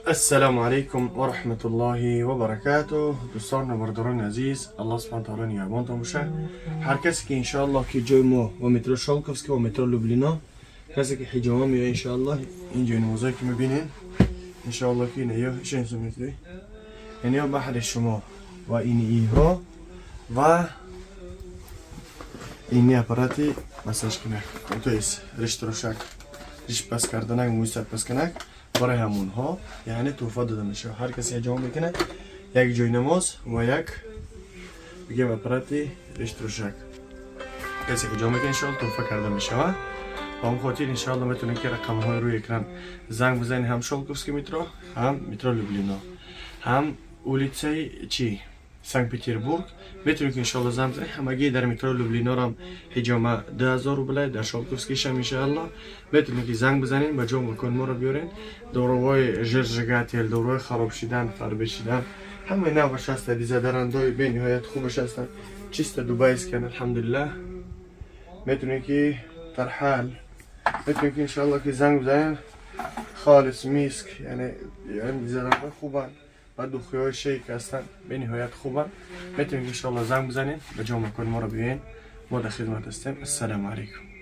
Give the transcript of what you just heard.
السلام علیکم و رحمت الله و برکاته. دوستان و برادران عزیز، الله سبحانه تعالی نگهبانتان باشه. هر کسی که انشاءالله که جای ما و مترو شالکوفسکی و مترو لوبلینا، کسی که حجامه میاد، انشاءالله این جای نمازایی که میبینین، انشاءالله که اینه یا چه یعنی بحر شما و این ایها و اینی аппарати массаж کنک، то есть риштрошак، риш пас карданак، мӯи сар пас کنک، барои ҳамонҳо яъне тӯҳфа дода мешавад. Ҳар касе ҳиҷома мекунад, як ҷои намоз ва як бигем аппарати риштрошак, касе ҳиҷома мекунад, иншоалло тӯҳфа карда мешавад. Ба он хотир иншоалло метавонед ки рақамҳои рӯи экран занг бизанед, ҳам Шолковский метро, ҳам метро Люблино, ҳам улицаи чи Санкт Петербург метавонед ки иншоалло занг бизанед. Ҳамагӣ дар метро Люблинорам ҳиҷома 2000 рубля, дар Шолковскийшам. Иншоалло метавонед ки занг бизанед, ба ҷо макон моро биёрен. Доруҳои жиросжигатель, доруҳои хароб шидан, фарбе шидан, ҳамаи навъаш ҳаста. Дезодорантҳои бениҳоят хубаш ҳастанд, чисто дубайскиян, алҳамдулиллаҳ. Метавонед ки тарҳал метавонед ки иншоалло ки занг бизанед. Холис миск, яъне дезодорантҳои хубанд ва духиҳои шейк ҳастанд, бениҳоят хубанд. Метавонед иншоалло занг бизанед, ба ҷо макони моро биёен. Мо дар хидмат ҳастем. Ассалому алайкум.